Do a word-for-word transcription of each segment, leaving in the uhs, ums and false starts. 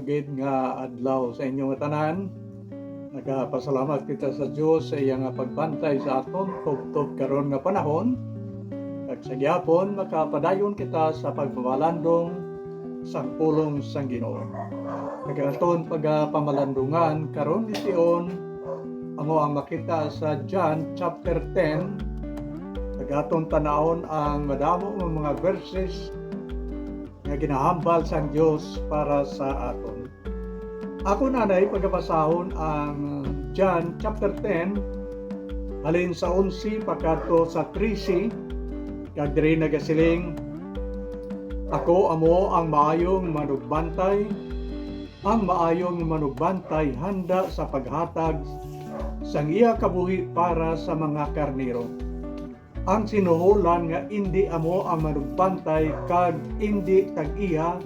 Gid nga adlaw sa inyo nga tanan. Nagapasalamat kita sa Dios sa iya nga pagbantay sa aton tubtob karon nga panahon. Kag sa gihapon, makapadayon kita sa pagpamalandong sang pulong sang Ginoo. Kag aton pagapamalandungan karon nga tion amo ang makita sa John chapter ten. Kag aton tan-awon ang madamo nga mga verses nga ginahambal sang Dios para sa aton. Ako nanay pagabasahon ang John chapter ten, halin sa onse pakadto sa trese, kag diri nagasiling, "Ako amo ang maayong manugbantay. Ang maayong manugbantay handa sa paghatag sang iya kabuhi para sa mga karnero." Ang sinuholan nga indi amo ang manugbantay kag indi tag-iya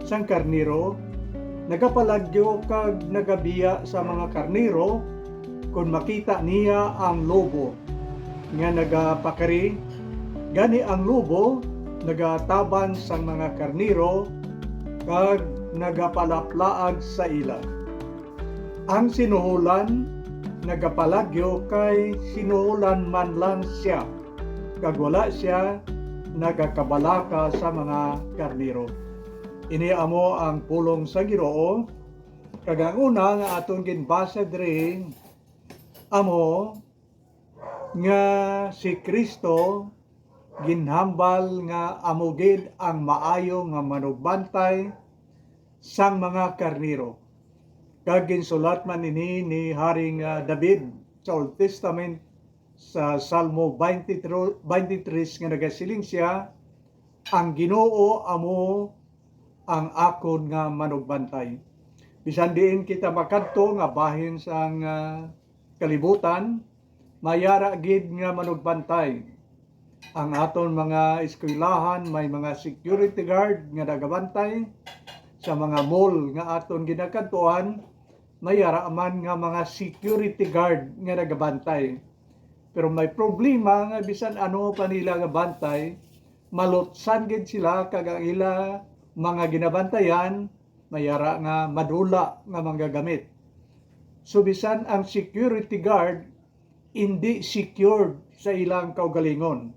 sang karnero, nagapalagyo kag nagabiya sa mga karnero kon makita niya ang lobo nga nagapakari. Gani ang lobo nagatabang sang mga karnero kag nagapalaplaag sa ila. Ang sinuholan nagapalagyo kay sinuholan man lang sia, kag wala sia nagakabalaka sa mga karnero. Ini amo ang pulong sa Ginoo, kag ang una nga aton ginbasa diri amo nga si Cristo ginhambal nga amo gid ang maayo nga manugbantay sang mga karnero. Kag ginsulat man ini ni Haring, ah, David sa Old Testament sa Salmo twenty-three, twenty-three nga nagasiling sia, "Ang Ginoo amo ang akon nga manugbantay." Bisan diin kita makadto nga bahin sang, ah, kalibutan, may ara gid nga manugbantay. Ang aton mga eskwelahan may mga security guard nga nagabantay. Sa mga mall nga aton ginakadtuan, may ara man nga mga security guard nga nagabantay. Pero may problema nga bisan ano pa nila nga bantay, malutsan gid sila kag ang ila mga ginabantayan may ara nga madula nga manggagamit. So bisan ang security guard indi secured sa ilang kaugalingon.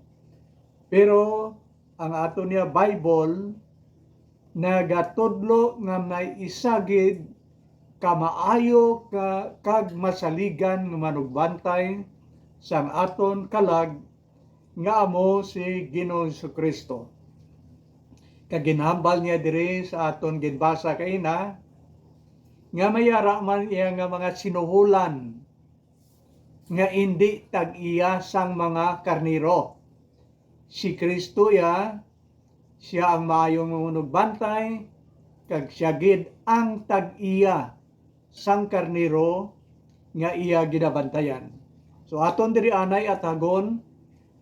Pero ang ato niya Bible nagatudlo nga may isa gid ka maayo ka, kag masaligan nga manugbantay sang aton kalag nga amo si Ginoong Jesu-Cristo. Kag ginhambal niya diri sa aton ginbasa kaina nga may ara man iya nga mga sinuholan nga indi tag-iya sang mga karnero. Si Cristo iya, sia ang maayong manugbantay, kag sia gid ang tag-iya sang karnero nga iya ginabantayan. So aton diri anay atagon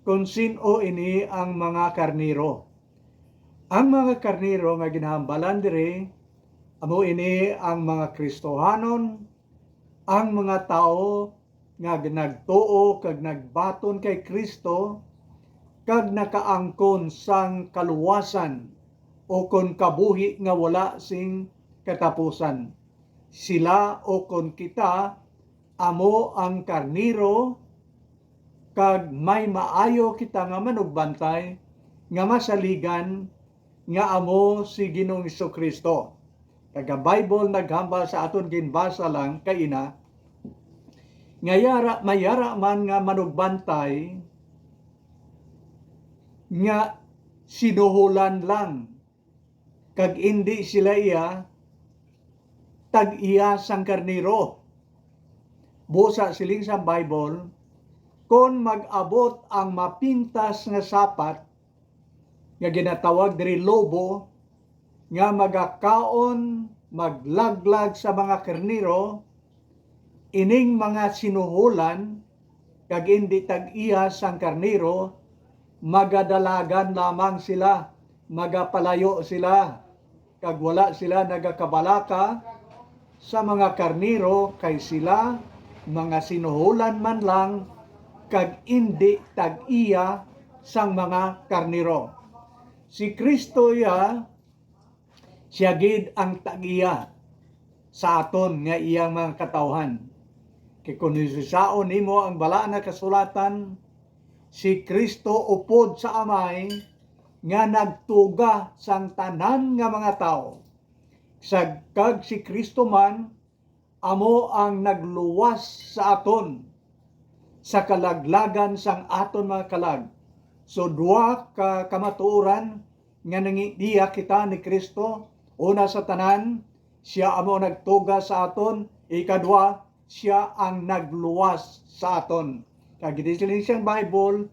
kon sin-o ini ang mga karnero. Ang mga karnero nga ginahambalan diri, amo ini ang mga Kristohanon, ang mga tawo nga nagtuo kag nagbaton kay Cristo, kag nakaangkon sang kaluwasan, o kon kabuhi nga wala sing katapusan. Sila, o kon kita, amo ang karnero, kag may maayo kita nga manugbantay nga masaligan, nga amo si Ginoong Jesu-Cristo. Kag ang Bible naghambal sa aton ginbasa lang kaina, nga yara, may ara man nga manugbantay nga sinuholan lang, kag indi sila iya tag-iya sang karnero. Busa siling sang Bible, kon mag-abot ang mapintas nga sapat, nga ginatawag diri lobo, nga magakaon, maglaglag sa mga karnero, ining mga sinuholan kag indi tag-iya sang karnero, magadalagan lamang sila, magapalayo sila, kag wala sila nagakabalaka sa mga karnero, kay sila mga sinuholan man lang kag indi tag-iya sang mga karnero. Si Cristo iya, sia gid ang tag-iya. sa aton nga iyang mga katawhan. Kay kon hisaon nimo ang Balaan nga Kasulatan, si Cristo upod sa Amay nga nagtuga sang tanan nga mga tawo. Sag-, kag si Cristo man amo ang nagluwas sa aton sa kalaglagan sang aton mga kalag. So, duha ka kamatuoran nga nangidiya kita ni Cristo. Una sa tanan, siya amo ang nagtuga sa aton. Ikadua, siya ang nagluwas sa aton. Kag ginasiling siyang Bible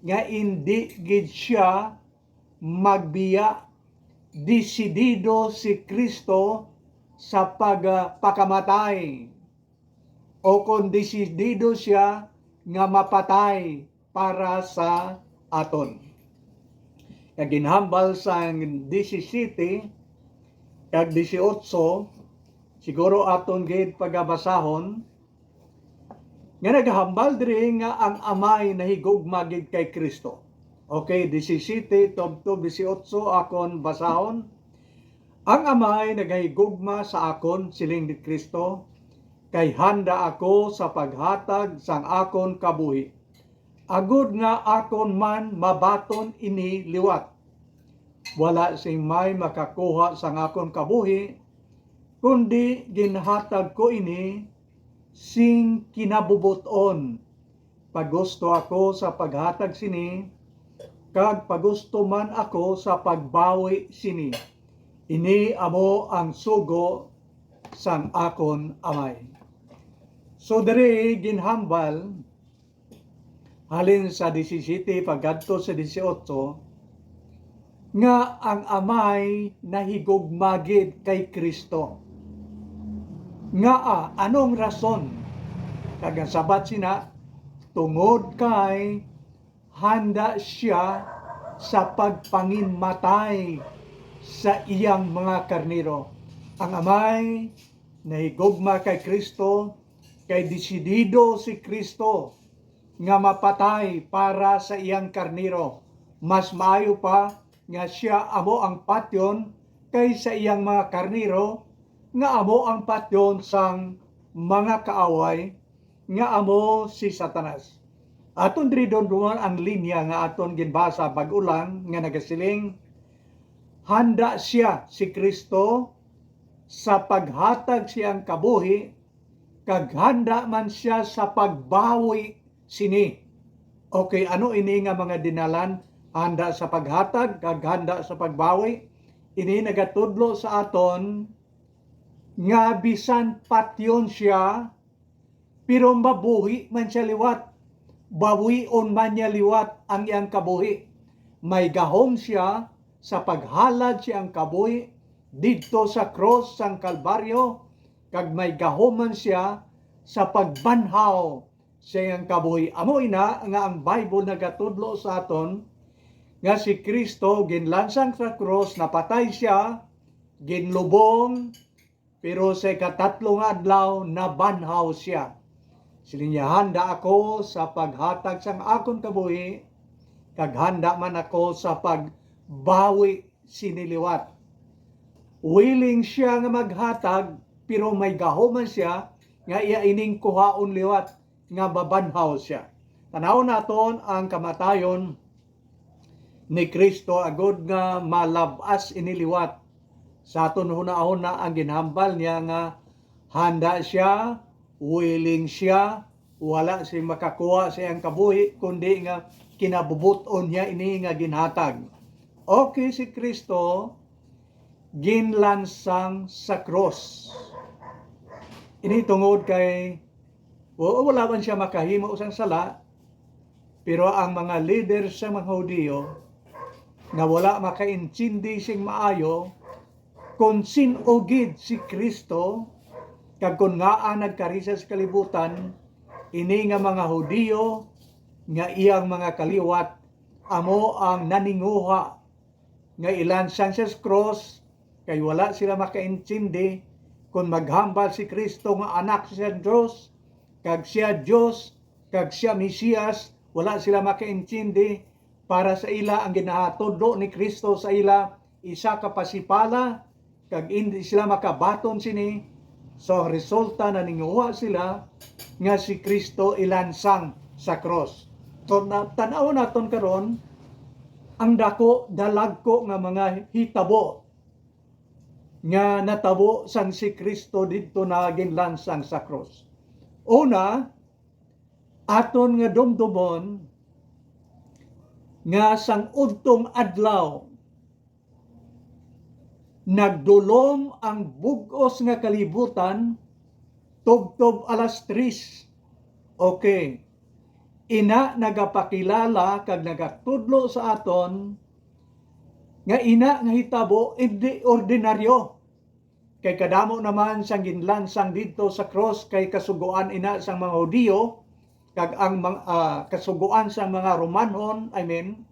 nga indi gid siya magbiya. Desidido si Cristo sa pagpakamatay, o kon desidido siya nga mapatay para sa aton. Kag ginhambal sang disisete kag disiotso, siguro aton gid pagabasahon, nga nagahambal diri nga ang Amay nahigugma gid kay Cristo. Okay, disisete tubtob disiotso akon basahon. Ang Amay nagahigugma sa akon, siling ni Cristo, kay handa ako sa paghatag sang akon kabuhi, agod nga akon man mabaton ini liwat. Wala sing may makakuha sang akon kabuhi, kundi ginhatag ko ini sing kinabubot-on. Pagusto ako sa paghatag sini, kag pagusto man ako sa pagbawi sini. Ini amo ang sugo sang akon Amay. So, diri ginhambal halin sa disisete pagkadto sa disiotso, nga ang Amay nahigugma gid kay Cristo. Ngaa? Anong rason? Kag ang sabat sina, tungod kay handa siya sa pagpangimatay sa iyang mga karnero. Ang Amay nahigugma kay Cristo, kay desidido si Cristo nga mapatay para sa iyang karnero. Mas maayo pa nga siya amo ang patyon kaysa iyang mga karnero, nga amo ang patyon sang mga kaaway, nga amo si Satanas. Aton diri dumduman ang linya nga aton ginbasa bag-o lang, nga nagasiling, handa siya, si Cristo, sa paghatag siyang kabuhi, kag handa man siya sa pagbawi sini. Okay, ano ini nga mga dinalan? Handa sa paghatag kag handa sa pagbawi. Ini nagatudlo sa aton nga bisan patyon siya, pero mabuhi man siya liwat. Bawion man niya liwat ang iyang kabuhi. May gahom siya sa paghalad siyang kabuhi didto sa krus sang Kalbaryo, kag may gahom man siya sa pagbanhaw sa iyang kabuhi. Amo ina nga ang Bible nagatudlo sa aton nga si Cristo ginlansang sa krus, napatay siya, ginlubong, pero sa ikatatlo nga adlaw nabanhaw siya. Siling niya, handa ako sa paghatag sang akon kabuhi, kag handa man ako sa pagbawi sini liwat. Willing siya nga maghatag, pero may gahom man siya nga iya ining kuhaon liwat nga mabanhaw siya. Tan-awon naton ang kamatayon ni Cristo agod nga malab-as ini liwat. Sa aton hunahuna, ang ginhambal niya nga handa siya, willing siya, wala siya makakuha sa iyang kabuhi, kundi nga kinabubot-on niya ini nga ginhatag. Okay, si Cristo ginlansang sa krus. Ini tungod kay wa-, wala man siya makahimo sang sala, pero ang mga leader sa mga Hudiyo nga wala makaintindi sing maayo kon sin-o gid si Cristo kag kon ngaa nagkari sia sa kalibutan, ini nga mga Hudiyo nga iyang mga kaliwat amo ang naninguha nga ilansang siya sa krus, kay wala sila makaintindi kon maghambal si Cristo nga Anak siya sang Dios, kag siya Dios, kag siya Mesias. Wala sila makaintindi. Para sa ila, ang ginahatudlo ni Cristo sa ila isa ka pasipala, kag indi sila makabaton sini, So, ang resulta, naninguha sila nga si Cristo ilansang sa krus. So, na, tan-aw naton karon ang dako, dalagko nga mga hitabo nga natabo sang si Cristo didto na ginlansang sa krus. Una, aton nga dumdumon nga sang udtong adlaw, nagdulom ang bug-os nga kalibutan tubtob alas tres. Okay. Ina nagapakilala kag nagatudlo sa aton nga ina nga hitabo indi ordinaryo. Kay kadamo naman sang ginlansang didto sa krus kay kasugoan ina sang mga Hudiyo, kag ang mang-, ah, kasugoan sang mga Romanhon, I mean,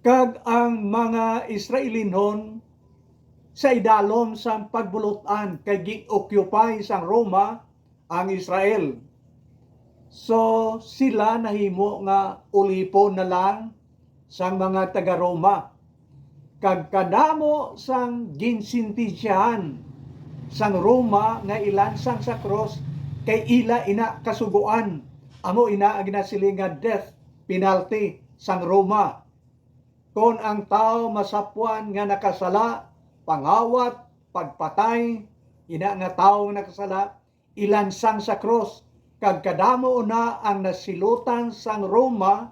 kag ang mga Israelinhon sa idalom sang pagbulut-an kay gi-occupy sang Roma ang Israel. So, sila nahimo nga ulipon na lang sang mga taga-Roma, kag kadamo sang ginsintensyahan sang Roma nga ilansang sa krus kay ila ina kasugoan. Amo ina ang ginasiling nga death penalty sang Roma. Kon ang tawo masapwan nga nakasala, pangawat, pagpatay, ina nga tawo nga nakasala, ilansang sa krus, kag kadamo na ang nasilutan sang Roma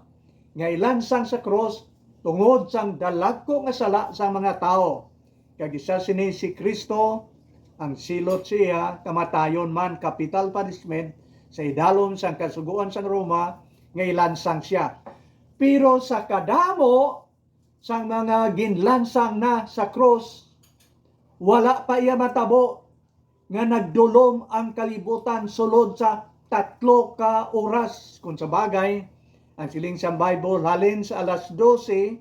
nga ilansang sa krus tungod sang dalagko nga sala sang mga tawo. Kag isa sini si Cristo, ang silot siya, kamatayon man, capital punishment, sa idalom sang kasugoan sang Roma nga ilansang siya. Pero sa kadamo sang mga ginlansang na sa krus, wala pa iya matabo nga nagdulom ang kalibutan sulod sa tatlo ka oras. Kung sa bagay, ang siling sang Bible, halin sa alas dose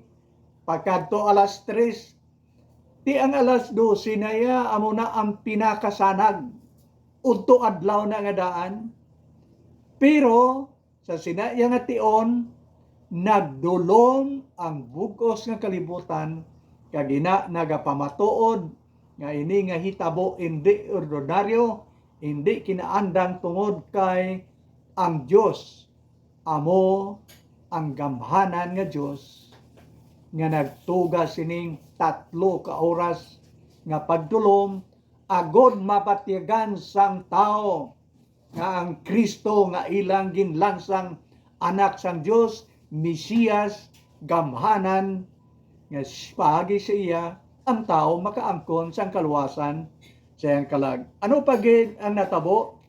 pagkadto alas tres. Ti ang alas dose na iya, amo na ang pinakasanag. Udto adlaw na nga daan. Pero sa sina iya nga tion, nagdulom ang bug-os nga kalibutan, kag ina nagapamatuod nga ini nga hitabo indi ordinaryo, indi kinaandang, tungod kay ang Dios amo ang gamhanan nga Dios nga nagtuga sining tatlo ka oras nga pagdulom, agod mabatyagan sang tawo nga ang Cristo nga ilang ginlansang Anak sang Dios, Mesiyas, gamhanan, nga s-, paagi sa iya ang tawo makaangkon sang kaluwasan sa iyang kalag. Ano pa gid ang natabo?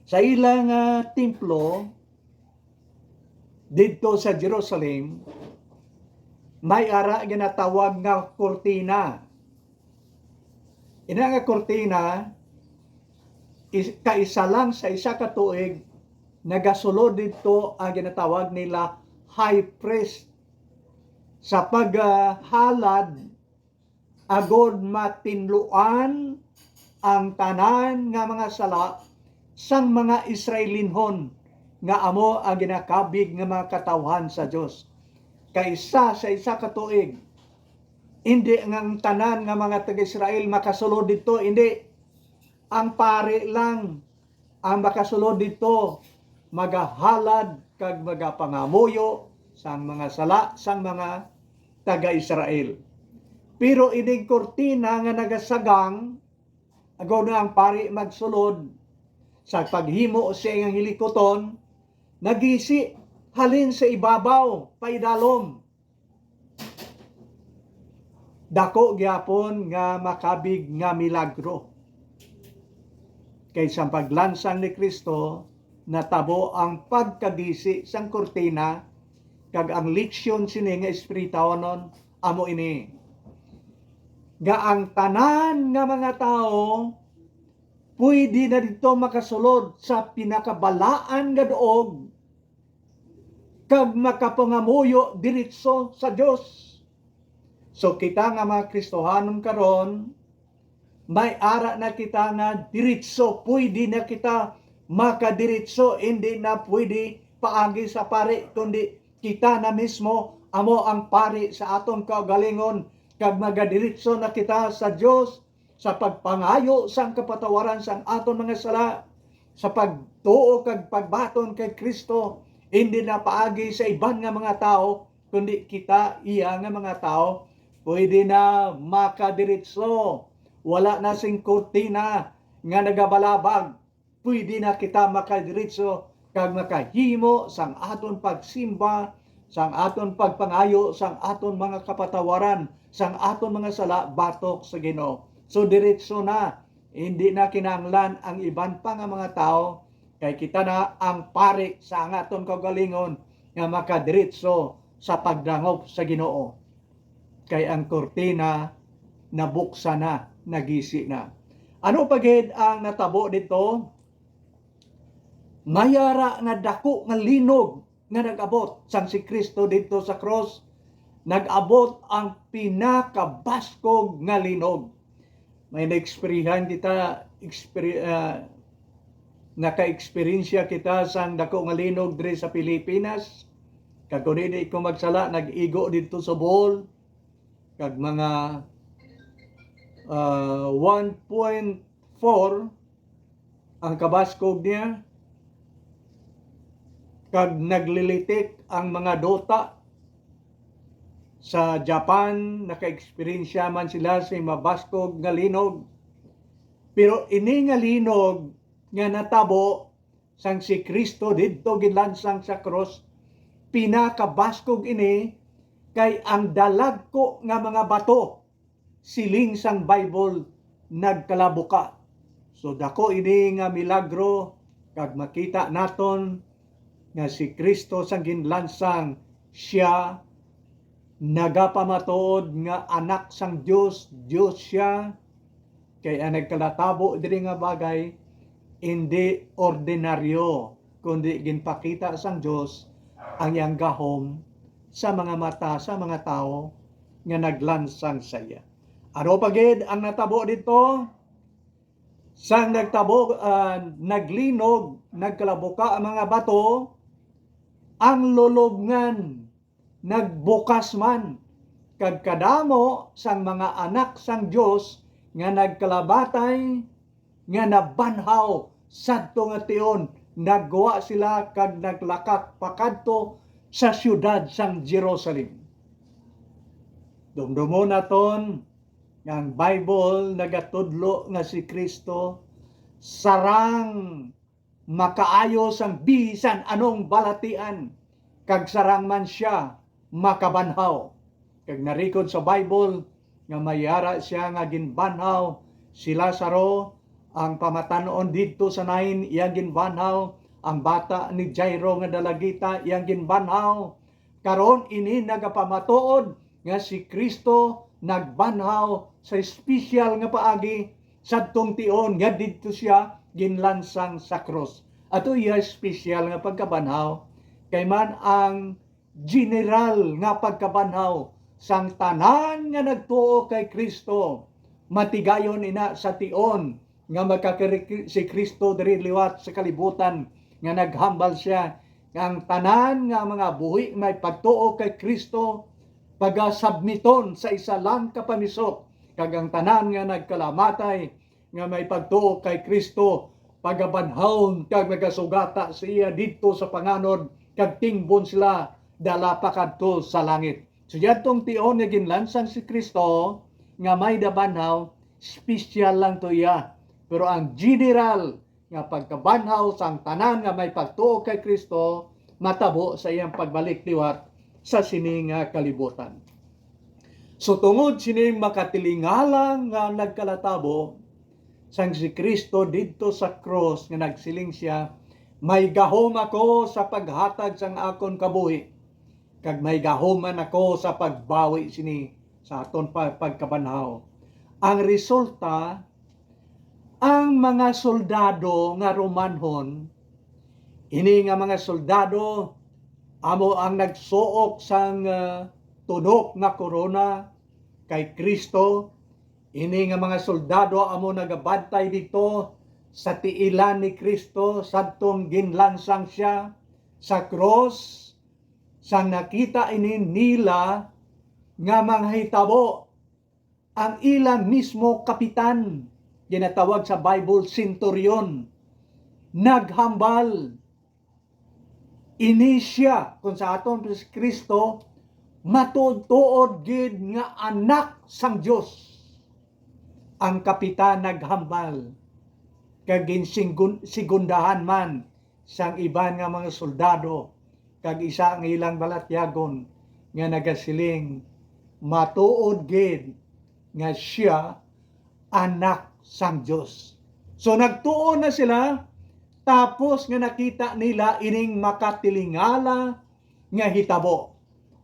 Sa ila nga templo didto sa Jerusalem, may ara ginatawag nga kurtina. Ina nga kurtina, is-, kaisa lang sa isa ka tuig, nagasulod didto ang ginatawag nila high priest sa paghalad, agod matinluan ang tanan nga mga sala sang mga Israelinhon, nga amo ang ginakabig nga mga katawhan sa Dios. Kaisa sa isa ka tuig, indi nga ang tanan nga mga taga-Israel makasulod didto, indi. Ang pari lang ang makasulod didto, magahalad kag magapangamuyo sang mga sala sang mga taga-Israel. Pero ining kurtina nga nagasagang, agod na ang pari magsulod, sa paghimo sa iyang hilikuton, nagisi halin sa ibabaw paidalom. Dako gyapon nga makabig nga milagro. Kay sa paglansang ni Cristo, natabo ang pagkagisi sang kurtina, kag ang leksyon sini nga espirituhanon amo ini, nga ang tanan nga mga tawo pwede na didto makasulod sa pinakabalaan nga duog kag makapangamuyo diretso sa Dios. So, kita nga mga Kristohanon karon, may ara na kita nga diretso, pwede na kita makadiretso, hindi na pwede paagi sa pari, kundi kita na mismo amo ang pari sa aton kaugalingon, kag magadiretso na kita sa Dios, sa pagpangayo sang kapatawaran sang aton mga sala, sa pagtuo kag pagbaton kay Cristo, hindi na paagi sa iban nga mga tawo, kundi kita iya nga mga tawo, pwede na makadiretso. Wala na sing kurtina nga nagabalabag. Pwede na kita makadiretso kag makahimo sang aton pagsimba, sang aton pagpangayo, sang aton mga kapatawaran, sang aton mga sala batok sa Ginoo. So, diretso na, hindi na kinahanglan ang iban pa nga mga tawo, kay kita na ang pari sa ang aton kaugalingon nga makadiretso sa pagdangop sa Ginoo. Kay ang kurtina nabuksan na, nagisi na. Ano pa gid ang natabo dito? May ara nga dako nga linog nga nag-abot. Sang si Cristo dito sa cross, nag-abot ang pinakabaskog nga linog. May naeksperihan kita, eksperi-, ah, naka-eksperyensya kita sang dako nga linog diri sa Pilipinas. Kag kung hindi ko magsala, nag-igo dito sa Bohol. Kag mga, ah, one point four ang kabaskog niya, kag naglilitik ang mga duta. Sa Japan, naka-eksperyensya man sila sa mabaskog nga linog. Pero ini nga linog nga natabo sang si Cristo didto ginlansang sa krus, pinakabaskog ini, kay ang dalagko nga mga bato, siling sang Bible, nagkalabuka. So, dako ini nga milagro, kag makita naton nga si Cristo sang ginlansang, sia nagapamatuod nga Anak sang Dios, Dios sia. Kay ang nagkalatabo diri nga bagay indi ordinaryo, kundi ginpakita sang Dios ang iyang gahom sa mga mata sa mga tawo nga naglansang sa iya. Ano pa gid ang natabo didto? Sang nagtabo, ah, naglinog, nagkalabuka ang mga bato, ang lulobngan nagbukas man, kag kadamo sang mga anak sang Dios nga nagkalamatay nga nabanhaw sadto nga tion, naggwa sila kag naglakat pakadto sa siyudad sang Jerusalem. Dumdumon naton nga ang Bible nagatudlo nga si Cristo sarang makaayo sang bisan anong balatian, kag sarang man sia makabanhaw. Kag narikod sa Bible nga may ara sia nga ginbanhaw, si Lazaro, ang pamatan-on didto sa Nain, iya ginbanhaw, ang bata ni Jairo nga dalagita, iya ginbanhaw. Karon, ini nagapamatuod nga si Cristo nagbanhaw sa espesyal nga paagi sadtong tion nga didto sia ginlansang sa krus. Ato iya espesyal nga pagkabanhaw, kay man ang general nga pagkabanhaw sang tanan nga nagtuo kay Cristo. Matigayon ina sa tion nga magkakiri si Cristo diri liwat sa kalibutan, nga naghambal sia nga ang tanan nga mga buhi may pagtuo kay Cristo pagasabmiton sa isa lang ka pamisok, kag ang tanan nga nagkalamatay nga may pagtuo kay Cristo pagabanhawon kag magasugata sa iya didto sa panganod, kag tingbon sila dala pakadto sa langit. So, yadtong tion nga ginlansang si Cristo nga may nabanhaw, special lang to iya. Pero ang general nga pagkabanhaw sang tanan nga may pagtuo kay Cristo matabo sa iyang pagbalik liwat sa sini nga kalibutan. So, tungod sining makatilingala nga nagkalatabo, sang si Cristo didto sa krus nga nagsiling sia, "May gahom ako sa paghatag sang akon kabuhi, kag may gahom man ako sa pagbawi sini sa aton pa-, pagkabanhaw." Ang resulta, ang mga soldado nga Romanhon, ini nga mga soldado amo ang nagsuok sang, ah, tunok nga korona kay Cristo. Ini nga mga soldado amo nagabantay didto sa tiilan ni Cristo sadtong ginlansang sia sa krus. Sang nakita ini nila nga mga hitabo, ang ilang mismo kapitan, ginatawag sa Bible centurion, naghambal. Ini sia, kung sa aton si Cristo, matuod-tuod gid nga anak sang Dios. Ang kapitan naghambal, kag ginsinggun-, sigundahan man sang iban nga mga soldado, kag isa nga ilang balatyagon nga nagasiling, "Matuod gid nga sia anak sang Dios." So, nagtuo na sila, tapos nga nakita nila ining makatilingala nga hitabo.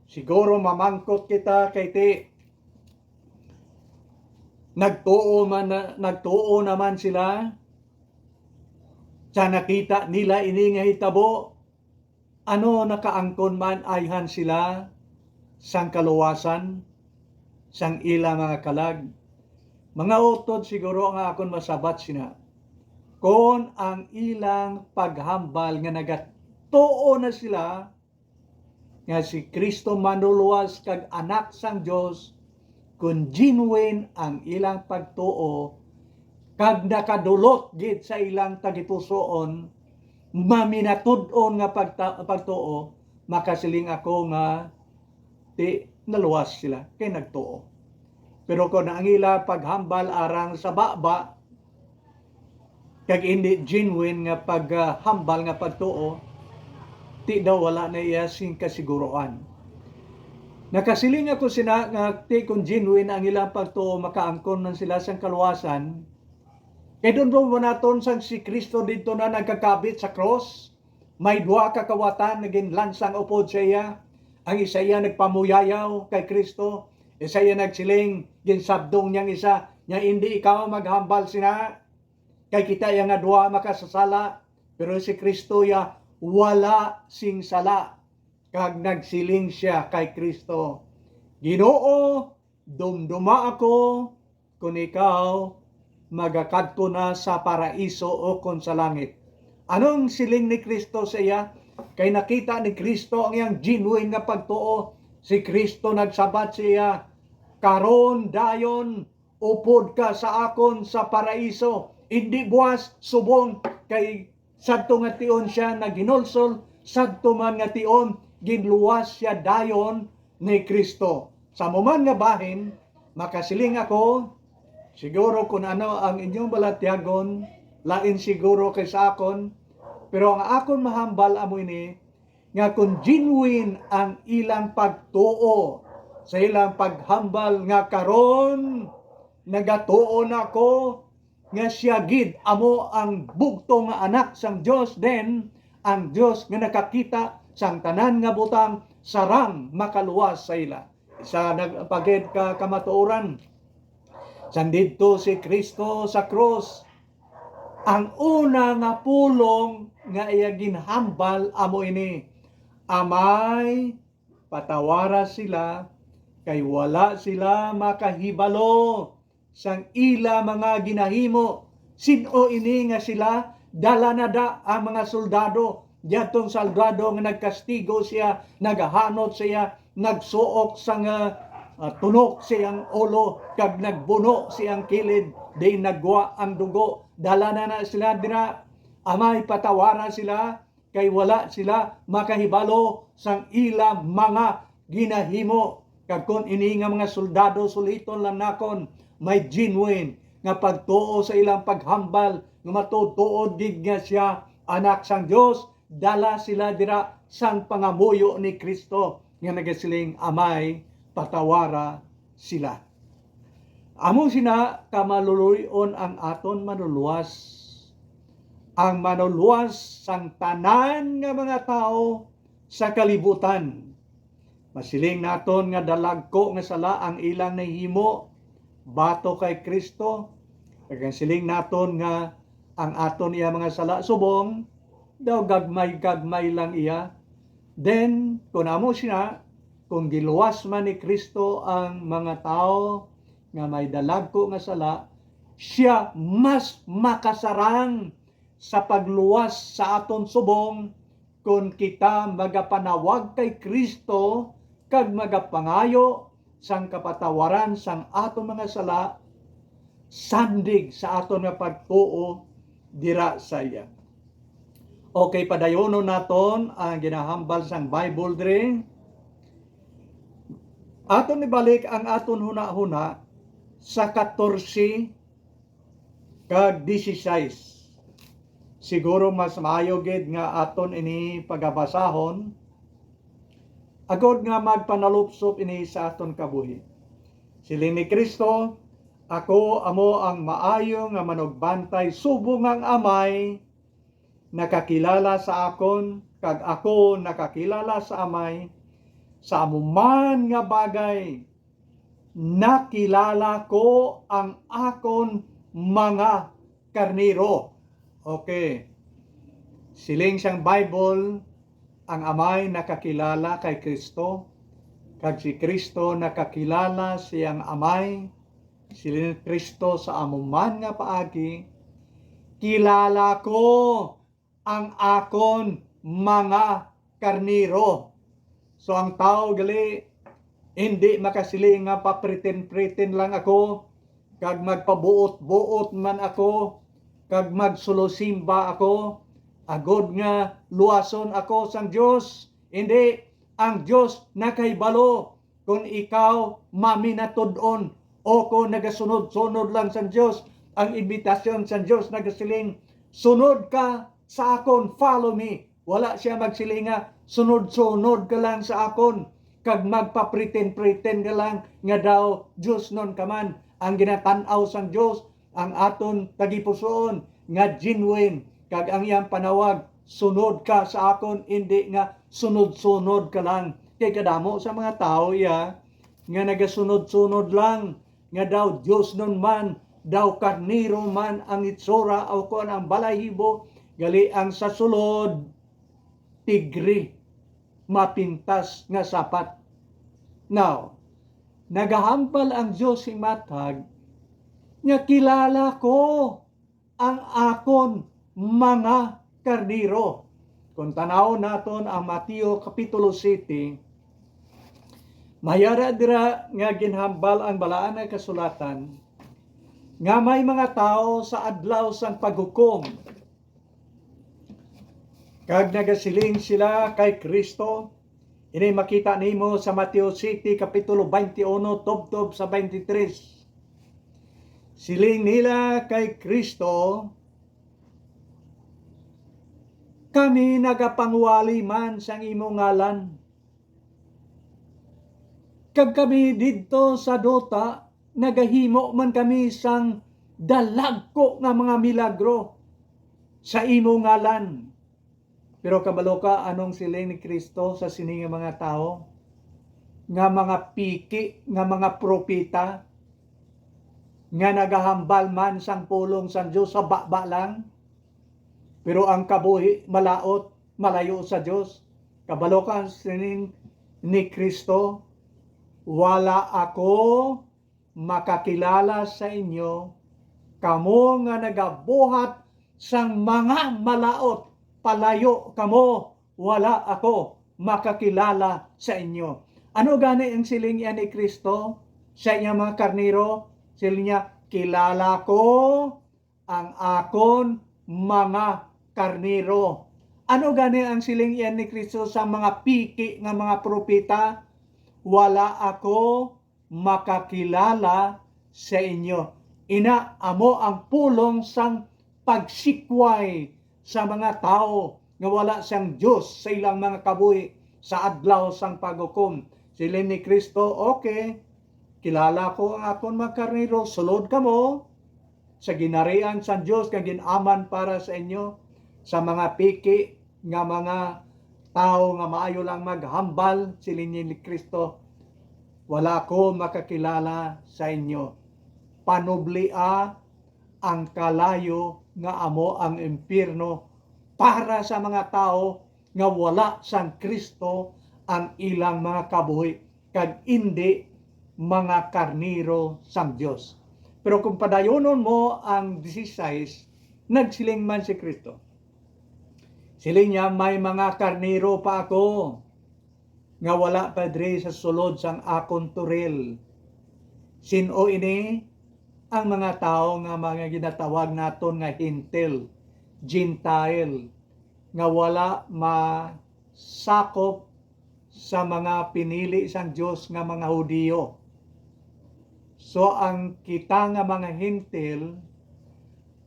Siguro mamangkot kita kay ti, nagtuo man na, nagtuo naman sila sa nakita nila ini nga hitabo. Ano, nakaangkon man ayhan sila sang kaluwasan sang ila mga kalag? Mga utod siguro nga akon masabat sina, kon ang ilang paghambal nga nagatuo na sila nga si Cristo manluluwas kag Anak sang Dios, kon genuine ang ilang pagtuo kag nakadulot gid sa ilang tagipusoon, maminatud-on nga pagta-, pagtuo, makasiling ako nga ti naluwas sila kay nagtuo. Pero kon ang ila paghambal arang sa baba, kag indi genuine nga paghambal nga pagtuo, ti daw wala na iya sing kasiguruan. Nakasiling ako sina nga ti kon genuine ang ilang pagtuo, makaangkon man sila sang kaluwasan. Kay dun ba naton sang si Cristo didto na nagkakabit sa cross? May duha ka kawatan nga ginlansang upod sa iya. Ang isa iya nagpamuyayaw kay Cristo, isa iya nagsiling, ginsabdong niyang isa, nga, "Indi ikaw maghambal sina, kay kita iya nga duha makasasala." Pero si Cristo iya wala sing sala, kag nagsiling sia kay Cristo, "Ginoo, dumduma ako kon ikaw magakadto na sa paraiso ukon sa langit." Anong siling ni Cristo sa iya? Kay nakita ni Cristo ang iyang genuine nga pagtuo. Si Cristo nagsabat sa iya, "Karon dayon upod ka sa akon sa paraiso, indi buas, subong, kay sadto nga tion sia naghinulsol, sadto man nga tion ginluwas sia dayon ni Cristo." Sa amo man nga bahin, makasiling ako, siguro kun ano ang inyong balatyagon, lain siguro kay sa akon, pero ang akon mahambal amo ini, nga kon genuine ang ilang pagtuo sa ilang paghambal nga karon nagatuo na ako nga sia gid amo ang bugtong nga Anak sang Dios, then ang Dios nga nakakita sang tanan nga butang sarang makaluwas sa ila. Isa nagpagid ka kamatuoran. Sang didto si Cristo sa krus, ang una nga pulong nga iya ginhambal amo ini, "Amay, patawara sila, kay wala sila makahibalo sang ila mga ginahimo." Sin-o ini nga sila? Dala na da ang mga soldado. Diadtong soldado nga nagkastigo siya, nagahanot siya, nagsuok sang, ah, ah, tunok sa iyang ulo, kag nagbuno sa iyang kilid, diin nagwa ang dugo. Dala na na sila dira. Amay, patawara sila, kay wala sila makahibalo sang ila mga ginahimo. Kag kon ini nga mga soldado, suliton lang nakon, may genuine nga pagtuo sa ilang paghambal nga matuod-tuod gid nga sia Anak sang Dios, dala sila dira sang pangamuyo ni Cristo nga nagasiling, "Amay, patawara sila." Amo sina ka maluluy-on ang aton Manluluwas, ang Manluluwas sang tanan nga mga tawo sa kalibutan. Masiling naton nga dalagko nga sala ang ilang nahimo batok kay Cristo. Kag ang siling naton nga ang aton iya mga sala subong, daw gagmay-gagmay lang iya. Then, kun amo sina, kung giluwas man ni Cristo ang mga tawo nga may dalagko nga sala, siya mas makasarang sa pagluwas sa aton subong kon kita magapanawag kay Cristo kag magapangayo sang kapatawaran sang aton mga sala, sandig sa aton nga pagtuo dira sa iya. Okay, padayonon naton ang ginahambal sang Bible diri. Aton ibalik ang aton hunahuna sa katorse kag dieciséis. Siguro mas maayo gid nga aton ini pagabasahon, agod nga magpanalupsop ini sa aton kabuhi. Siling ni Cristo, "Ako amo ang maayo nga manugbantay, subong nga ang Amay nakakilala sa akon, kag ako nakakilala sa Amay. Sa amo man nga bagay, nakilala ko ang akon mga karnero." Okay. Siling sang Bible, ang Amay nakakilala kay Cristo, kag si Cristo nakakilala siyang Amay. Siling ni Cristo, "Sa amo man nga paagi, kilala ko ang akon mga karnero." So, ang tawo gali hindi makasiling nga, "Papreten-preten lang ako, kag magpabuot-buot man ako, kag magsolosimba ako, agod nga luwason ako sang Dios." Hindi, ang Dios nakahibalo kon ikaw maminatud-on o kon nagasunod-sunod lang sang Dios. Ang imbitasyon sang Dios nagasiling, "Sunod ka sa akon, follow me." Wala siya magsiling nga, "Sunod-sunod ka lang sa akon, kag magpapreten-preten ka lang nga daw diosnon ka man." Ang ginatan-aw sang Dios, ang aton tagipusoon nga genuine, kag ang iyang panawag, "Sunod ka sa akon," indi nga "Sunod-sunod ka lang." Kay kadamo sa mga tawo iya nga nagasunod-sunod lang, nga daw diosnon man, daw karnero man ang itsura o kon ang balahibo, gali ang sa sulod, tigre, mapintas nga sapat. Now, nagahambal ang Dios sing matag nga, "Kilala ko ang akon mga karnero." Kung tanawon naton ang Mateo Kapitulo siete, may ara dira nga ginhambal ang Balaan nga Kasulatan nga may mga tawo sa adlaw sang paghukom, kag nagasiling sila kay Cristo. Ini makita nimo sa Mateo siete, Kapitulo twenty-one, tubtob sa twenty-three. Siling nila kay Cristo, "Kami nagapangwali man sang imo ngalan, kag kami didto sa duta nagahimo man kami sang dalagko nga mga milagro sa imo ngalan." Pero kabalo ka anong siling ni Cristo sa sini nga mga tawo, nga mga piki, nga mga propeta, nga nagahambal man sang pulong sang Dios sa baba lang, pero ang kabuhi malaut, malayo sa Dios. Kabalo ka sining ni Cristo, "Wala ako makakilala sa inyo, kamo nga nagabuhat sang mga malaut, palayo kamo, wala ako makakilala sa inyo." Ano gani ang siling iya ni Cristo sa iya mga karnero? Siling niya, "Kilala ko ang akon mga karnero." Ano gani ang siling iya ni Cristo sa mga piki nga mga propeta? "Wala ako makakilala sa inyo." Ina, amo ang pulong sang pagsikway sa mga tawo nga wala sang Dios sa ilang mga kabuhi sa adlaw sang paghukom. Siling ni Cristo, "Okay, kilala ko ang akon mga karnero, sulod kamo sa ginharian sang Dios nga gin-aman para sa inyo." Sa mga piki nga mga tawo nga maayo lang maghambal, siling ni Cristo, "Wala ko makakilala sa inyo. Panublia ang kalayo nga amo ang impyerno para sa mga tawo nga wala sang Cristo ang ilang mga kabuhi, kag indi mga karnero sang Dios." Pero kung padayonon mo ang dieciséis, nagsiling man si Cristo. Siling niya, "May mga karnero pa ako, nga wala pa diri sa sulod sang akon turil. Sin-o ini? Ang mga tawo nga mga ginatawag naton nga Hentil, Gentile, nga wala masakop sa mga pinili sang Dios nga mga Hudiyo. So, ang kita nga mga Hentil,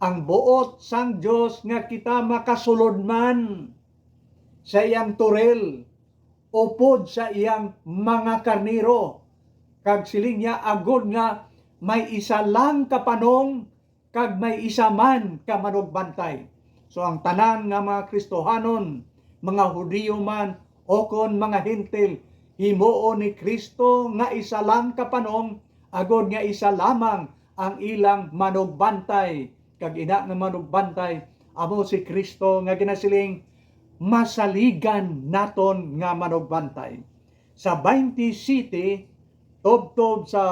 ang buot sang Dios nga kita makasulod man sa iyang turil, upod sa iyang mga karnero. Kag siling niya, agod nga may isa lang ka panong, kag may isa man ka manugbantay. So, ang tanan nga mga Kristohanon, mga Hudiyo man, o kon mga Hentil, himuon ni Kristo nga isa lang ka panong, agod nga isa lamang ang ilang manugbantay. Kag ina nga manugbantay, amo si Kristo nga ginasiling, masaligan naton nga manugbantay. Sa twenty-seven, tubtob sa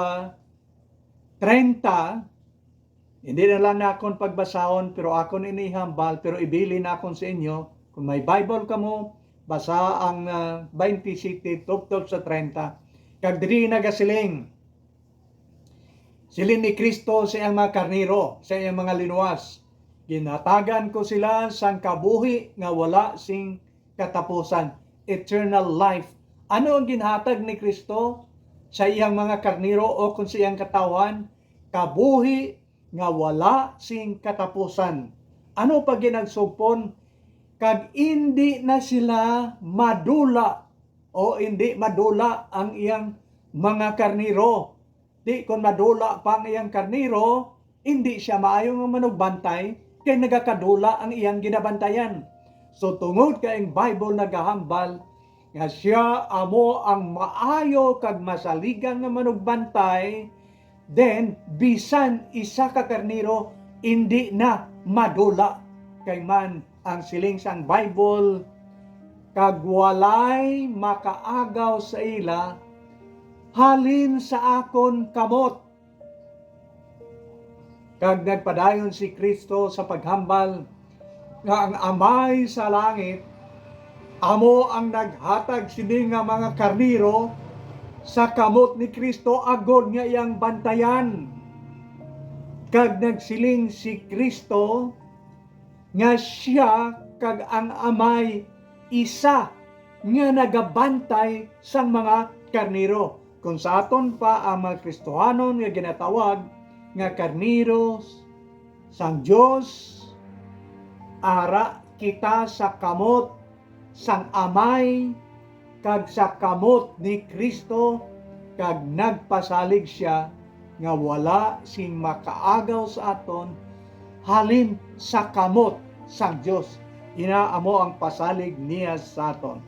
treinta, hindi na lang nakon pagbasahon, pero akon ini ihambal, pero ibilin nakon sa inyo, kung may Bible kamo, basa ang, ah, twenty-seven, tubtob sa treinta. Kag diri nagasiling, siling ni Kristo sa iyang mga karnero, sa iyang mga linuwas, "Ginhatagan ko sila sang kabuhi nga wala sing katapusan," eternal life. Ano ang ginhatag ni Kristo sa iyang mga karnero o kon sa iyang katawhan? Kabuhi nga wala sing katapusan. Ano pa ginagsugpon? Kag indi na sila madula, o indi madula ang iyang mga karnero. Di kon madula pa ang iyang karnero, indi sia maayo nga manugbantay, kay nagakadula ang iyang ginabantayan. So, tungod kay ang Bible nagahambal nga sia amo ang maayo kag masaligan nga manugbantay, then bisan isa ka karnero indi na madula, kay man ang siling sang Bible, "Kag walay makaagaw sa ila halin sa akon kamot." Kag nagpadayon si Kristo sa paghambal nga ang Amay sa langit amo ang naghatag sini nga mga karnero sa kamot ni Kristo agod nga iyang bantayan. Kag nagsiling si Kristo nga sia kag ang Amay isa nga nagabantay sang mga karnero. Kon sa aton pa, ang mga Kristohanon nga ginatawag nga karnero sang Dios, ara kita sa kamot sang Amay kag sa kamot ni Kristo, kag nagpasalig sia nga wala sing makaagaw sa aton halin sa kamot sang Dios. Ina amo ang pasalig niya sa aton.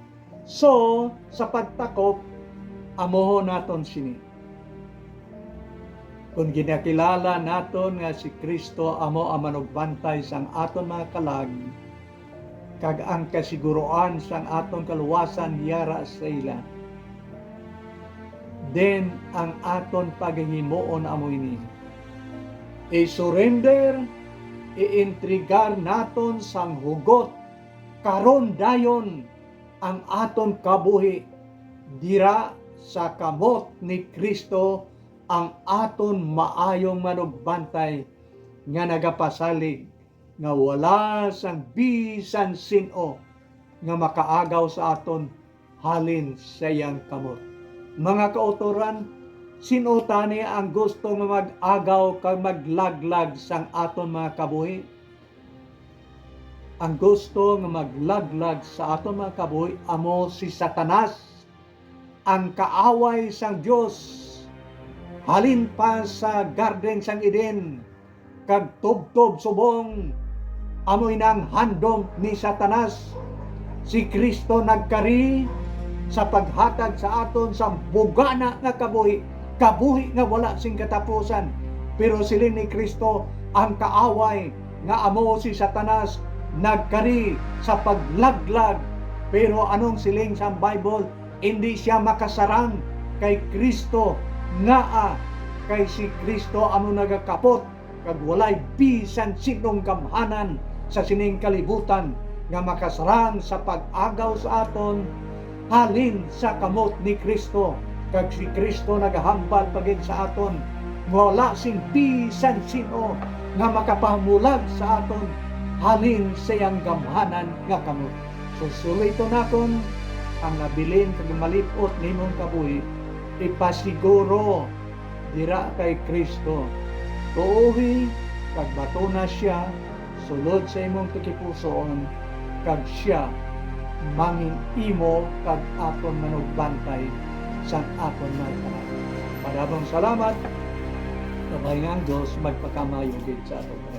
So, sa pagtakop, amuhon naton sini. Kon ginakilala naton nga si Kristo amo ang manugbantay sang aton mga kalag, kag ang kasiguruan sang aton kaluwasan yara sa ila, then ang aton pagahimuon amo ini: i-surrender, i-entregar naton sang hugot karon dayon ang aton kabuhi dira sa kamot ni Kristo, ang aton maayong manugbantay nga nagapasalig nga wala sang bisan sin-o nga makaagaw sa aton halin sa iyang kamot. Mga kautoran, sin-o tani ang gusto nga mag-agaw kag maglaglag sang aton mga kabuhi? Ang gusto nga maglaglag sa aton mga kabuhi amo si Satanas, ang kaaway sang Dios. Halin pa sa garden sang Eden kag tubtob subong, amo ina ang handom ni Satanas. Si Cristo nagkari sa paghatag sa aton sang bugana nga kabuhi, kabuhi nga wala sing katapusan. Pero siling ni Cristo, ang kaaway nga amo si Satanas nagkari sa paglaglag. Pero anong siling sang Bible? Indi sia makasarang kay Cristo. Ngaa? Kay si Cristo amo nagakapot, kag walay bisan sinong gamhanan sa sining kalibutan nga makasarang sa pag-agaw sa aton halin sa kamot ni Cristo, kag si Cristo nagahambal pa gid sa aton nga wala sing bisan sin-o nga makapahamulag sa aton halin sa iyang gamhanan nga kamot. So, suliton naton ang nabilin kag malip-ot nimong kabuhi, ipasiguro dira kay Cristo. Tuohi kag batuna sia sulod sa imong tagipusoon, kag sia mangin-imo kag aton manugbantay sang aton mga tanan. Madamong salamat. Kabay nga ang Dios magpakamaayo gid sa aton.